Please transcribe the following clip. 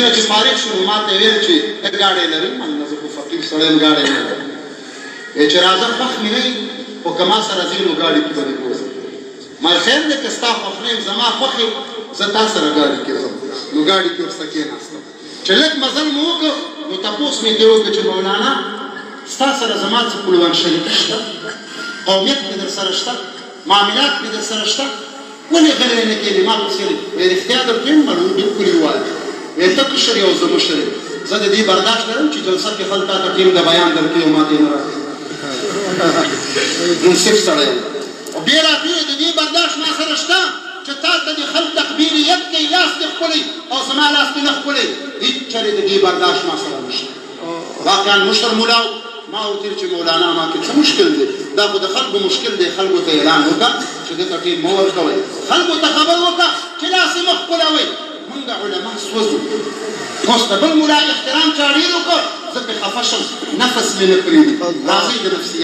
نه چې فارغ شو نو ماته یې ویل چې ته ګاډی لرې؟ ما نه زه خو فقیر سړی یم ګاډی نه لرم. وایي چې راځه خوښ مې نه یې خو که ما سره ځې نو ګاډي کې به دې بوځم. ما خیر دی که ستا خوښ نه یم زما خوښ یې زه تا سره ګاډي کې ځم. نو ګاډي کې ورسره کېناستم. چې لږ مزل مو وکړ نو تپوس مې ترې وکړ چې مولانا ستا سره زما څه پلوان شریکي شته؟ قومیت مې درسره شته؟ معاملات مې درسره شته؟ ولې غلی نه کېنې ما پسې وایي رښتیا درته وایم مړو بالکل یې ووایه وایي ته کشر یې او زه مشر یم زه د دې برداشت لرم چې جلسه کې خلک تاته ټیم د بیان درکوي او ماته یې نه راکوي منصف سړی یم او بیا راته ووایي د دې برداشت ما سره شته چې تاته دې خلک تکبیریت کوي لاس دې ښکلوي او زما لاس دې نه ښکلوي هیڅ چرې د دې برداشت ما سره نشته. واقعا مشر ملا و، ما ورته ویل چې مولانا ما کې څه مشکل دی، دا خو د خلکو مشکل دی، خلکو ته اعلان وکړه چې ده ته ټیم مه ورکوئ، خلکو ته خبر وکړه چې لاس یې مه ښکلوئ، مونږ علما سوځو. اوس د بل ملا احترام چا ډېر وکړ، زه پرې خفه شم، نفس مې نه پرېږدي، راځئ د نفسیات.